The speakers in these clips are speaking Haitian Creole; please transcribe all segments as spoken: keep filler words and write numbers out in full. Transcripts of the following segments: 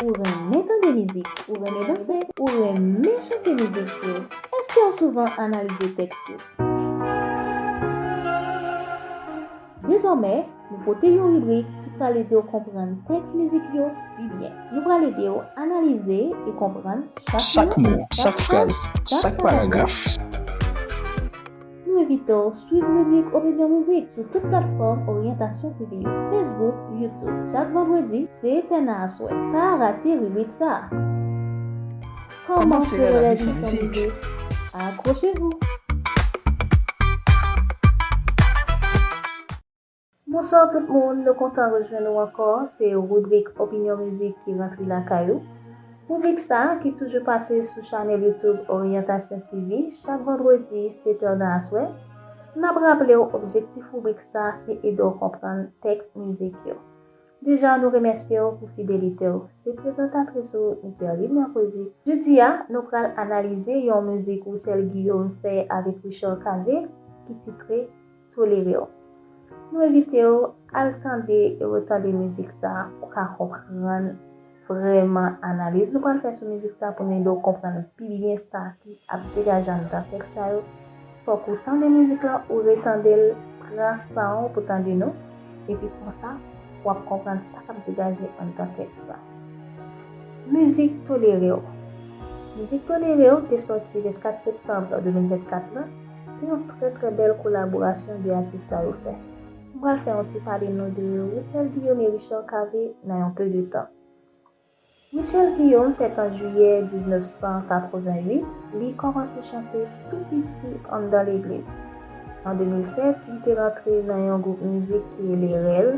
Ou renmen tande mizik, ou renmen danse, ou renmen chante mizik yo. Èske w souvan analize tèks yo? Dezòmè, nou pote yon ribrik ki pral ede w konprann tèks mizik yo pi byen. Nou pral ede w analize e konprann chak mo, chak fraz, chak paragraf. Nou envite w swiv ribrik Opinyon Mizik sou tout platfòm Oryantasyon T V yo, Facebook, YouTube. Chak vandredi, se tè nan aswè. Pa rate ribrik sa a. Kòman se rèv lavi san mizik? Akwoche vou! Bonswa tout moun, nou kontan rejwenn nou ankò. Se ribrik Opinyon Mizik ki rantre lakay ou. Ribrik sa a ki toujou pase sou chanèl YouTube Oryantasyon T V chak vandredi, sèt è nan aswè. N ap raple w, objektif ribrik sa a se ede w konprann tèks mizik yo. Deja, nou remèsye w pou fidelite w. Se prezantatris ou, Niperline Mercredi. Jodi a, nou pral analize yon mizik Rutshelle Guillaume fè avèk Richard Cavé ki titre Tolere w. Nou envite w al tande e retande mizik sa a pou w ka konprann vrèman analiz nou pral fè sou mizik sa a pou n ede w konprann pi byen sa ki ap degaje anndan tèks sa yo. Fòk ou tande mizik la, ou retande l, pran san w pou tande nou, epi konsa, w ap konprann sa k ap degaje anndan tèks la. Mizik Tolere w. Mizik Tolere w te sòti vennkat septanm de mil vennkat la. Se yon trè, trè bèl kolaborasyon de atis sa yo fè. M pral fè yon ti pale nou de Rutshelle Guillaume e Richard Cavé nan yon peu de tan. Rutshelle Guillaume fèt an jiyè diznèf san katrevenn uit, li kòmanse chante tou piti anndan legliz. An de mil sèt, li te rantre nan yon gwoup mizik ki rele rèl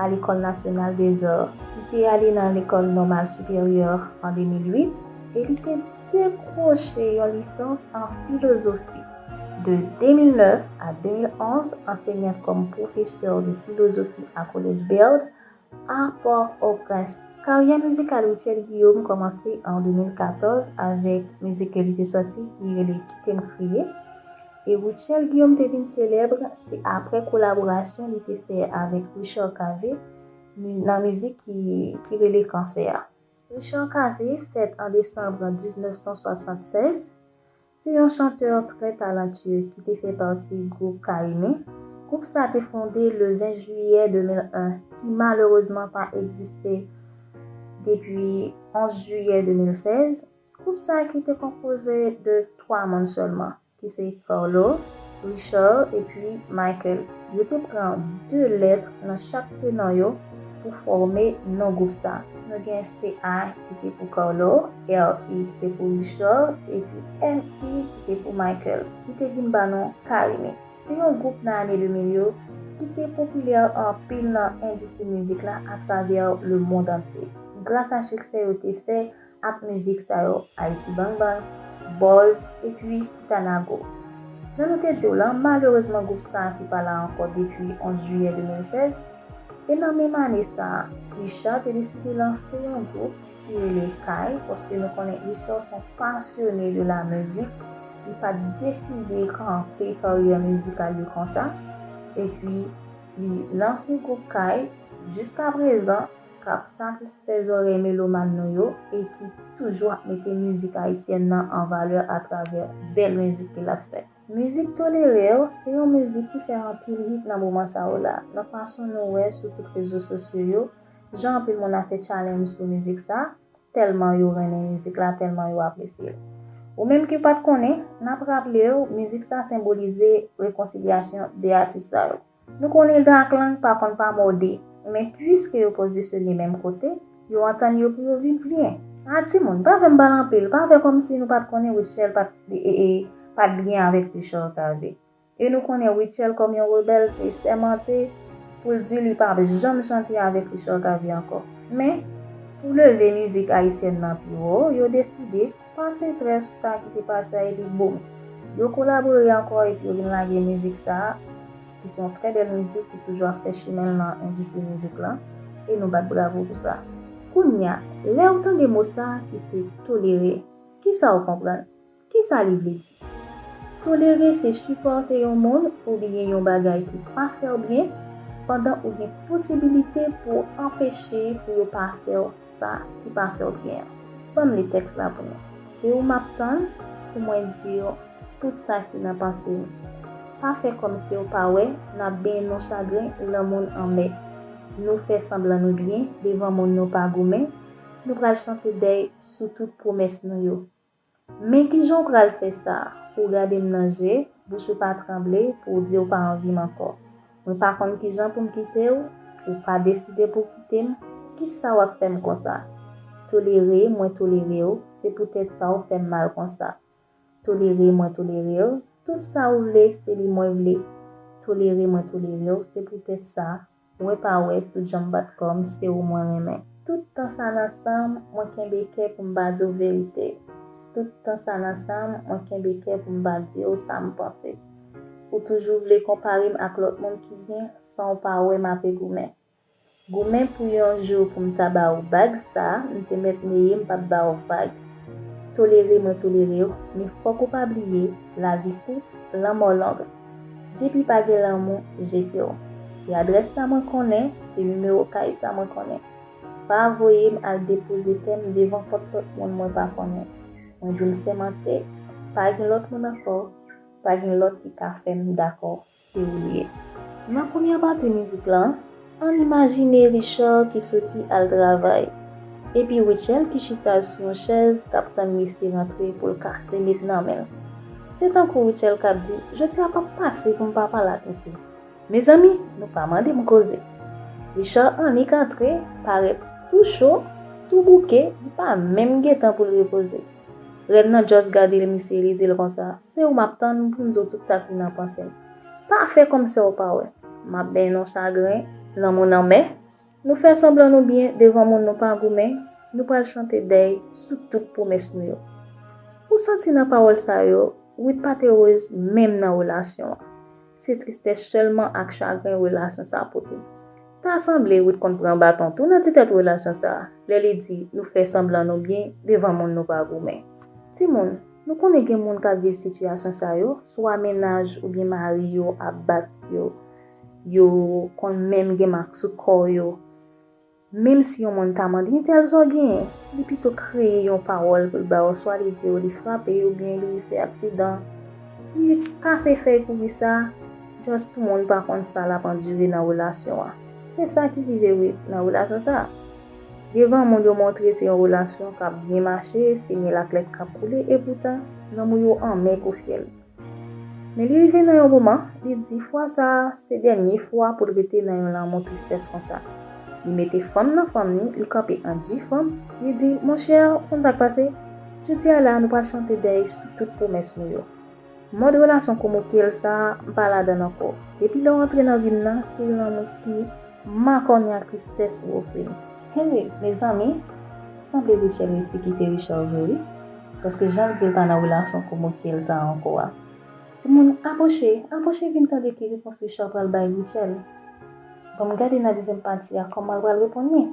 a Lekòl Nasyonal dè Zar. Li te ale nan Lekòl Nòmal Siperyè an de mil uit e li te dekwoche yon lisans an filozofi. De de mil nèf a de mil onz, anseye kòm pwofesè de filozofi a Kolèj Baird, a Pòtoprens. Karyè mizikal Rutshelle Guillaume kòmanse an de mil katòz avèk mizik ke li te sòti ki rele Kite m kriye. E Rutshelle Guillaume te vin selèb, se aprè kolaborasyon li te fè avèk Richard Cavé nan mizik ki, ki rele Kansè a. Richard Cavé fèt an desanm diznèf san swasannsèz. Se yon chantè trè talantye ki te fè pati gwoup Carimi. Gwoup sa te fonde le ven jiyè de mil en, ki malerezman pa egziste depi onz jiyè de mil sèz. Gwoup sa ki te konpoze de twa moun sèlman, ki se Carlo, Richard epi Michael. Yo te pran de lèt nan chak prenon yo pou fòme non gwoup sa. Nou gen C A ki te pou Carlo, R E ki te pou Richard, epi M E ki te pou Michael, ki te vin ba nou Carimi. Se yon gwoup nan ane de mil yo ki te popilè anpil nan endistri mizik la atravè lemonn antye. Gras a siksè yo te fè ak mizik sa yo, Ayiti Bang Bang, Buzz, epi Kitanago. Jan nou te di w lan, malerezman gwoup sa a ki pa la ankò depi onz jiyè de mil sèz, e nan menm ane sa a, Richard te deside lanse yon gwoup ki rele Kay, paske nou konnen Richard se yon pasyone de la mizik, li pa t deside kanpe karyè mizikal li konsa, epi li lanse gwoup Kay, jiskaprezan, k ap satisfè zòrèy melomàn nou yo e ki toujou ap mete mizik ayisyèn nan an valè atravè bèl mizik ke l ap fè. Mizik Tolere w se yon mizik ki fè anpil hit nan moman sa yo la. Nan fason nou wè sou tout rezo sosyo yo, jan anpil moun ap fè challenge sou mizik sa, tèlman yo renmen mizik la, tèlman yo apresye l. Ou menm ki pa t konnen, n ap raple w, mizik sa senbolize rekonsilyasyon de atis sa yo. Nou konnen Daklang pa konn pa mòde, men piske yo pozisyone menm kote, yo antann yo pou yo viv byen. A timoun, pa fè m pale anpil, pa fè kòmsi nou pa t konnen Rutshelle pa t, e, e, pa t byen avèk Richard Cavé. E nou konnen Rutshelle kòm yon rebèl te sèmante pou l di li p ap janm chante avèk Richard Cavé ankò. Men, pou leve mizik ayisyèn nan pi wo, yo deside pase trè sou sa ki te pase a epi boum, yo kolabore ankò epi yo vin lage mizik sa a, ki se yon trè bèl mizik ki toujou ap fè chimen l nan endistri mizik lan, e nou bat bravo pou sa. Kounya, lè w tande mo sa a ki se tolere, kisa w konprann? Kisa li vle di? Tolere se sipòte yon moun oubyen yon bagay ki pa fè w byen, pandan ou gen posibilite pou w anpeche pou yo pa fè w sa ki pa fè w byen an. Ban m li tèks la pou nou. Se ou m ap tann pou mwen di w tout sa ki nan panse m. Pa fè kòmsi w pa wè, n ap benyen nan chagren, lanmou n anmè. Nou fè sanblan nou byen devan moun nou pa goumen, nou pral chante dèy sou tout pwomès nou yo. Men kijan w pral fè sa? Ou gade m nan je, bouch ou pa tranble pou w di w pa anvi m ankò. Mwen pa konn kijan pou m kite w, ou pa deside pou w kite m, kisa w ap fè m konsa? Tolere mwen tolere w, se poutèt sa w fè m mal konsa. Tolere mwen tolere w, tout sa ou vle, se li mwen vle. Tolere mwen tolere w, se poutèt sa, wè pa wè, tout jan m bat kò m, se ou mwen renmen. Tout tan sa n ansanm, mwen kenbe kè pou m pa di w verite. Tout tan sa n ansanm, mwen kenbe kè pou m pa di w sa m panse. Ou toujou vle konpare m ak lòt moun ki byen, san w pa wè m ape goumen. Goumen pou yon jou pou m ta ba w bag sa, m te mèt neye m p ap ba w vag. Tolere mwen tolere w, men fòk ou pa bliye, lavi kout, lanmò long. Depi pa gen lanmou, jete w. Se adrès sa mwen konnen, se nimewo kay sa mwen konnen. Pa voye m al depoze tè m devan pòt lòt moun mwen pa konnen. Mwen di m sèmante, pa gen lòt moun ankò, pa gen lòt ki ka fè m dakò, se ou l ye. Nan premyè pati mizik lan, ann imajine Richard ki soti al travay, epi Rutshelle ki chita sou yon chèz k ap tann misye rantre pou l kase met nan men l. Se tankou Rutshelle k ap di, jodi a p ap pase pou m pa pale ak misye. Mezanmi, nou pa mande m koze. Richard annik antre, parèt tou cho, tou bouke, li pa menm gen tan pou l repoze. Rèn nan just gade l misye, li di l konsa, se ou m ap tann pou m di w tout sa ki nan panse m. Pa fè kòmsi w pa wè. M ap benyen nan chagren, lanmou n anmè. Nou fè sanblan nou byen devan moun nou pa goumen, nou pral chante dèy sou tout pwomès nou yo. Ou santi nan pawòl sa yo, Ruth pa te erez menm nan relasyon an. Se tristès sèlman ak chagren relasyon sa a pote. Ta sanble Ruth konn pran baton tou nan ti tèt relasyon sa a, lè li di nou fè sanblan nou byen devan moun nou pa goumen. Timoun, nou konnen gen moun k ap viv sitiyasyon sa yo, swa mennaj oubyen mari yo ap bat yo, yo konn menm gen mak sou kò yo. Menm si yon moun ta mande entèl sa w genyen, li pito kreye yon pawòl pou l ba w, swa li di w li frape oubyen li fè aksidan. Li kase fèy kouri sa, just pou moun pa konn sa l ap andire nan relasyon an. Se sa ki rive wi nan relasyon sa. Devan moun yo montre se yon relasyon k ap byen mache, se myèl ak lèt k ap koule, epoutan, lanmou yo anmè kou fyèl. Men li rive nan yon moman, li di fwa sa a se dènye fwa pou l rete nan yon lanmou tristès konsa. Li mete fanm nan fanm ni, li kanpe an dji fanm, li di, monchè, ou konn sa k pase? Jodi a la, nou pral chante dèy sou tout pwomès nou yo. Mòd relasyon komokyèl sa a, m pa ladan l ankò. Depi lè w antre nan vi m nan, se lanmou ki makònen ak tristès ou ofri m. Henry, mezanmi, sanble Rutshelle resi kite Richard vre wi. Paske jan l di l pa nan relasyon komokyèl sa a ankò a. Timoun, apwoche, apwoche vin tande ki repons Richard pral bay Rutshelle. Ban m gade nan dezyèm pati a kòman l pral reponn li.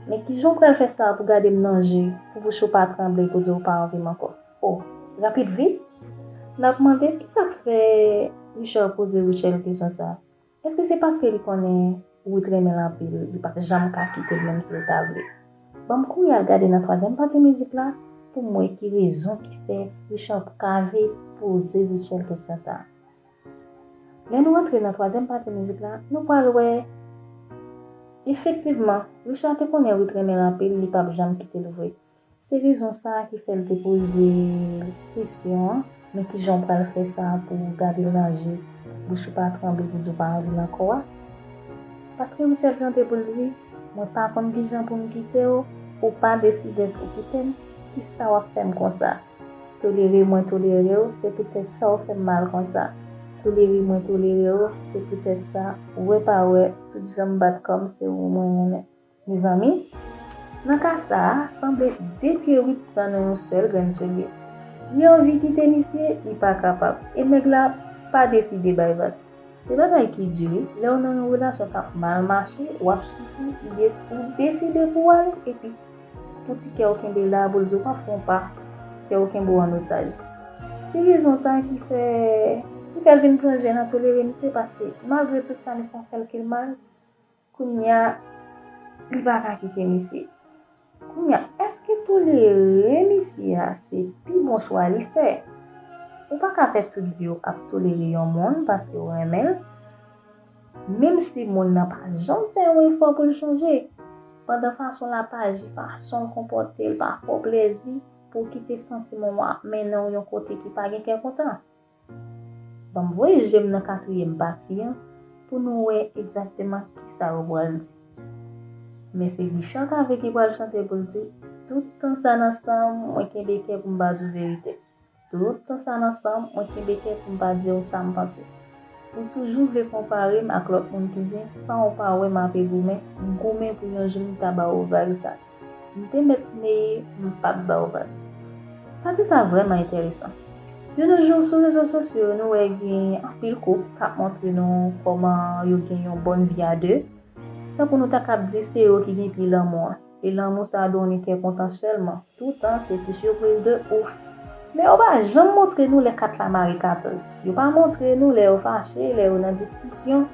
Men kijan w pral fè sa pou gade m nan je, pou bouch ou pa tranble pou di w pa anvi m ankò? O, rapid vit, n ap mande kisa k fè Richard poze Rutshelle kesyon sa a. Èske se paske li konnen Ruth renmen l anpil, li p ap janm ka kite l menm si l ta vle? Ban m kouri al gade nan twazyèm pati mizik la pou m wè ki rezon ki fè Richard kave poze Rutshelle kesyon sa a. Lè nou antre nan twazyèm pati mizik la, nou pral wè, efektivman, Richard te konnen Ruth renmen l anpil, li p ap janm kite l vre. Se rezon sa a ki fè l te poze l kesyon an, men kijan w pral fè sa a pou w gade l nan je, bouch ou pa tranble pou di w pa anvi l ankò a? Paske Rutshelle chante pou l di, mwen pa konn kijan pou m kite w, ou pa deside pou w kite m, kisa w ap fè m konsa? Tolere mwen tolere w, se poutèt sa w fè m mal konsa. Tolere mwen tolere w, se poutèt sa, wè pa wè, tout jan m bat kò m, se ou mwen renmen. Mezanmi, nan ka sa a, sanble de pye Ruth pran nan yon sèl grenn soulye. Li anvi kite misye, li pa kapab. E nèg la pa deside bay vag. Se bagay ki di wi, lè w nan yon relasyon k ap mal mache, w ap soufri, ou des-, ou deside pou w ale, epi pou ti kè w kenbe la, pou l di w pa fè yon pa, kè w kenbe w an otaj. Se rezon sa ki fè ki fè l vin pran jè nan tolere misye, paske malgre tout sa misye ap fè l ke l mal, kounye a li pa ka kite misye. Kounye a, èske tolere misye a se pi bon chwa li fè? Ou pa ka fè tout vi w ap tolere yon moun paske w renmen l, menm si moun nan pa janm fè yon efò pou l chanje. Pandan fason l ap aji, fason l konpòte l pa fè w plezi, pou w kite santiman w ap mennen w yon kote ki pa gen kè kontan. Ban m voye je m nan katriyèm pati an pou nou wè egzakteman kisa yo pral di. Men se Richard Cavé ki pral chante pou l di, tout tan sa n ansanm, mwen kenbe kè pou m pa di w verite. Tout tan sa n ansanm, mwen kenbe kè pou m pa di w sa m panse. Ou toujou vle konpare m ak lòt moun ki byen, san w pa wè m ape goumen, m goumen pou yon jou m ta ba w vag sa. M te mèt neye, m p ap ba w vag. Pati sa vrèman enteresan. De nos jours, sou rezo sosyo yo, nou wè gen anpil koup k ap montre nou kòman yo gen yon bòn vi a de. Tankou nou ta kab di se yo ki gen pye lanmou an. E lanmou sa a donnen kè kontan sèlman. Toutan, se ti sipriz de ouf. Men yo pa janm montre nou lè kat la mare katòz. Yo pa montre nou lè yo fache, lè yo nan diskisyon.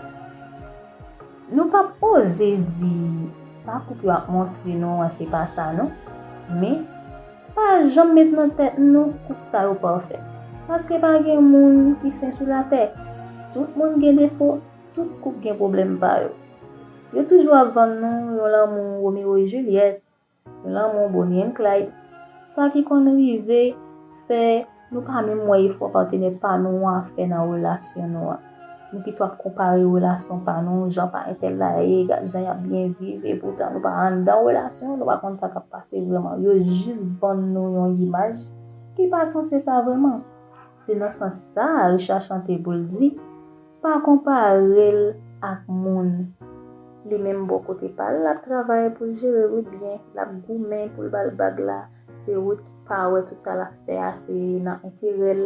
Nou p ap oze di sa koup yo ap montre nou an se pa sa non. Men, pa janm met nan tèt nou koup sa yo pafè. Paske pa gen moun ki sen sou latè. Tout moun gen defo, tout koup gen pwoblèm pa yo. Yo toujou ap vann nou yon lanmou Romeo e Juliet, yon lanmou Bonnie and Clyde. Sa ki konn rive fè nou pa menm wè efò patnè pa nou an ap fè nan relasyon nou an. Nou pito ap konpare relasyon pa nou, jan pa entèl la ye, gad jan y ap byen viv, epoutan nou pa anndan relasyon, nou pa konn sa k ap pase vrèman. Yo jis vann nou yon imaj ki pa sanse sa vrèman. Se nan sans sa a Richard chante pou l di, pa konpare l ak moun. Li menm bò kote pa l, l ap travay pou l jere Ruth byen, l ap goumen pou l ba l bag la. Se Ruth ki pa wè tout sa l ap fè a se nan enterè l,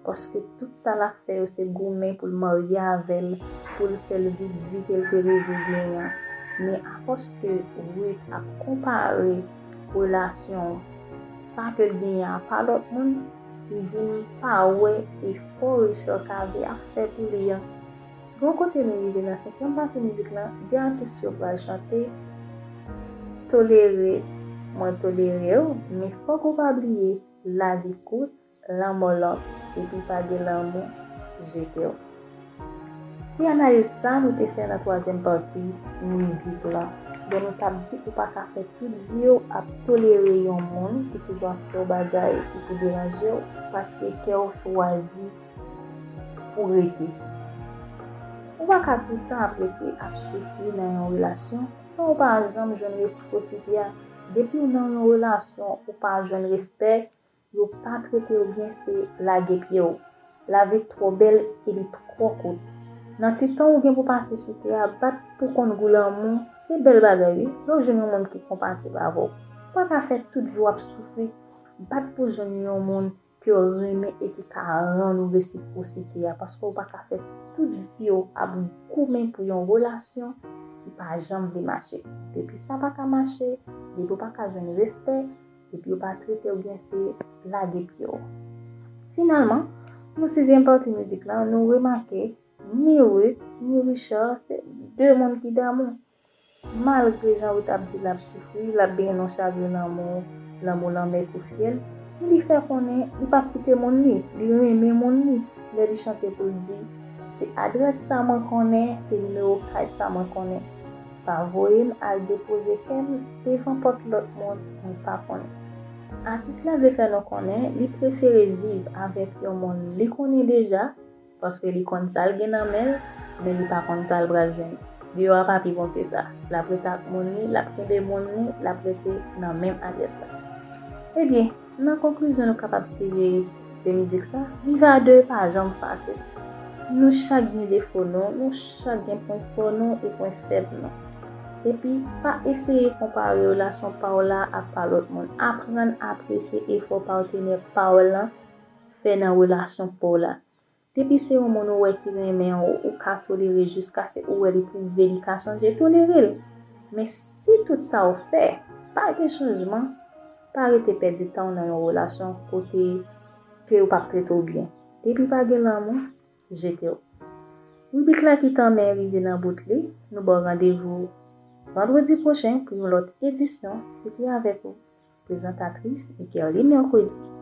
paske tout sa l ap fè yo se goumen pou l marye avè l, pou l fè l viv vi ke l te reve genyen an. Men apòske Ruth ap konpare relasyon sa ke l genyen a pa lòt moun, li vin pa wè efò Richard Cavé ap fè pou li an. Bon, kote nou rive nan senkyèm pati mizik lan, de atis yo pral chante Tolere, mwen tolere w, men fòk ou pa bliye, lavi kout, lanmò long, epi pa gen lanmou, jete w. Se analiz sa nou te fè nan twazyèm pati mizik lan. Bon, nou t ap di ou pa ka fè tout vi w ap tolere yon moun ki toujou ap fè w bagay ki pou deranje w, paske kè w chwazi pou rete. Ou pa ka tout tan ap rete ap soufri nan yon relasyon san ou pa janm jwenn resipwosite a. Depi w nan yon relasyon, ou pa jwenn respè, yo pa trete w byen, se lage pye w. Lavi twò bèl e li twò kout. Nan ti tan ou gen pou pase sou tè a, bat pou konn gou lanmou, se bèl bagay wi, lè w jwenn yon moun ki konpatib avè w. Ou pa ka fè tout vi w ap soufri, bat pou jwenn yon moun ke w renmen e ki ka rann ou resipwosite a, paske w pa ka fè tout vi w ap goumen pou yon relasyon ki pa janm vle mache. Depi sa pa ka mache, depi w pa ka jwenn respè, depi yo pa trete w byen, se lage pye w. Finalman, nan sizyèm pati mizik lan, nou remake ni Ruth, ni Richard, se de moun ki damou. Malgre jan Ruth ap di l ap soufri, l ap benyen nan chagren lanmou, lanmou lanmè kou fyèl, men li fè konnen li p ap kite moun li, li renmen moun li. Lè li chante pou l di, se adrès sa mwen konnen, se nimewo kay sa mwen konnen. Pa voye m al depoze kè m devan pòt lòt moun mwen pa konnen. Atis la vle fè nou konnen li prefere viv avèk yon moun li konnen deja, paske li konn sa l gen nan men l, men li pa konn sa l pral jwenn. Deyò a pa pi bon ke sa. L ap rete ak moun li, l ap kenbe moun li, l ap rete nan menm adrès la. Ebyen, nan konklizyon nou kapab tire de mizik sa, viv a de pa janm fasil. Nou chak gen defo nou, nou chak gen pwen fò nou e pwen fèb nou. Epi, pa eseye konpare relasyon pa w la ak pa lòt moun. Aprann apresye efò patnè pa w lan fè nan relasyon pa w la. Depi se yon moun ou wè ki renmen w, ou ka tolere jiskaske ou wè li twouve li ka chanje, tolere l. Men si tout sa w fè pa gen chanjman, pa rete pèdi tan w nan yon relasyon kote ke yo p ap trete w byen. Depi pa gen lanmou, jete w. Ribrik la ki tanmen rive nan bout li, nou ba w randevou vandredi pwochen pou yon lòt edisyon. Se te avèk ou, prezantatris Mikerline Mercredi.